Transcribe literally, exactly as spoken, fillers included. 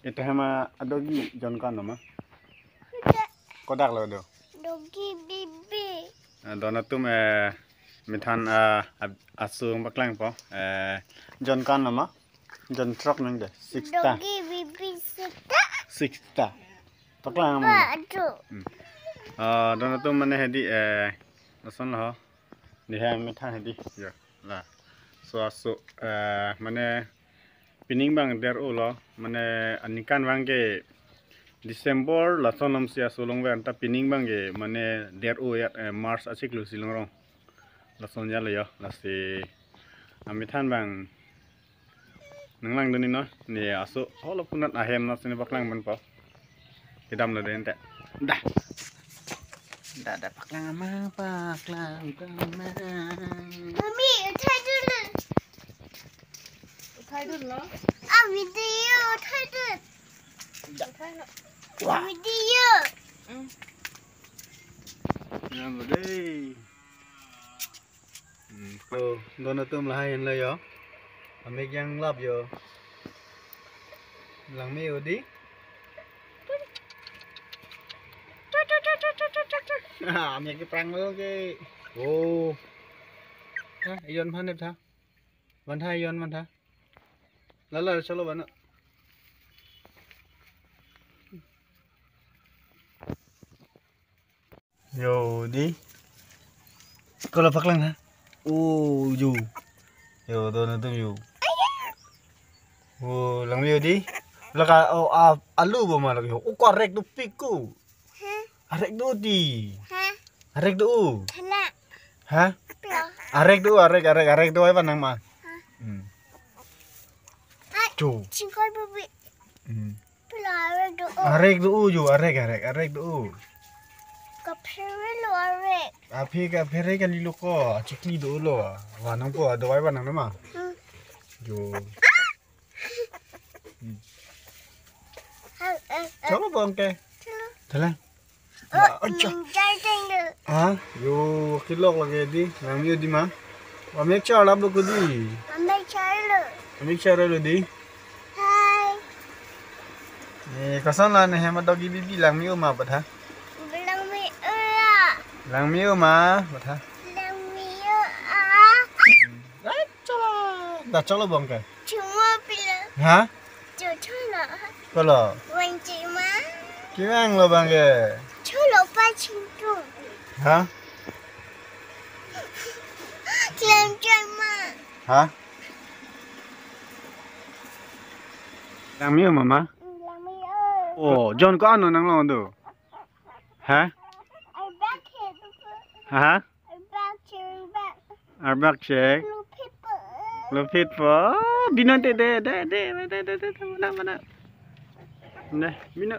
Ita hem adogi jon ko-an lo ma? Kodak lo do? Dogi bibi. Eh, don atum, eh, methan, eh, ab-, aso paklangpo. Eh, jon ko-an lo ma? Jon throk nang de. Sixta. Dogi bibi sixta. Sixta. Paklang ma? Ba, adu. Hmm. Eh, don atum mane hedi, eh, lason lo. Di hem methan hedi. Ya. Laso aso, eh, mane pining abang der-o lo, mane aningkan abang ke December lason along si aso longver, anta pining abang ke mane der-o ya, eh, March achiklo si longrong. Lason ya lo yo, lasi amethan abang nanglangdun-i non, ne aso holo punat ahem na sini paklang ponpo. Kedam lo den te. Dah. Dah, dah, paklang ama, paklang ama. Mami, uthai dulu. Uthai dulu lo. Ah, video uthai dulu. Dah. Uthai lo. Wah. Video. Hmm. Kedam lo dei. Hmm, to, don atum lahai henlo yo. Amek yang lap yo. Langme-o dei. Ah, amek ke prang lo ke. Oh. Ha, ijon aphan nep tha. Van tha, ijon van tha. Lala, chalo van. Yo, dei. Ko lo paklang ha? Oh, yo. Yo, don atum yo. Oh, langme-o dei. Laka, oh, ah, alu bo ma lake. Oh, ko arek dopik ko. Hah? Arek do dei. Hah? Arek do. Thala. Hah? Plo. Arek do, arek, arek, arek do ai vanang ma. Hah? Hmm. Ai, cho. Chingkoi bibi. Hmm. Pula arek do-o. Arek do-o yo, arek, arek, arek do-o. Kaphere lo arek. Aphi kaphere kali lo ko, chikli do-o lo. Vanangpo, dawai vanang nama. Hmm. Yo. Hmm. Ha, eh, eh. Chalo bang ke. Chalo. Thala. Oh, acha. Minjai teng lo. Ha? Yo, kelok lake dei. Langme-o dei ma? Amek char lap lo ko dei. Amek char lo. Amek char lo dei. Hai. Eh, koson la ne hem adogi bibi, langme-o ma ba tha? Langme-o a. Langme-o ma ba tha? Langme-o a. Hmm. Ai, chalo. Dah chalo bang ke. Chuma pilo. Ha? Cho chalo. Ko lo. Wanji ma. Kevang lo bang ke. Chalo pa chingtung. Ha? Klem chama. Ha? Langme-o mama? Langme-o. Oh, jon ko-an lo nanglong do? Ha? Arbak ke. Ha? Arbak chek, arbak. Arbak chek. Blue pepper. Blue pepper. Oh, bino te de, de, de, mana, mana. Dei, bino.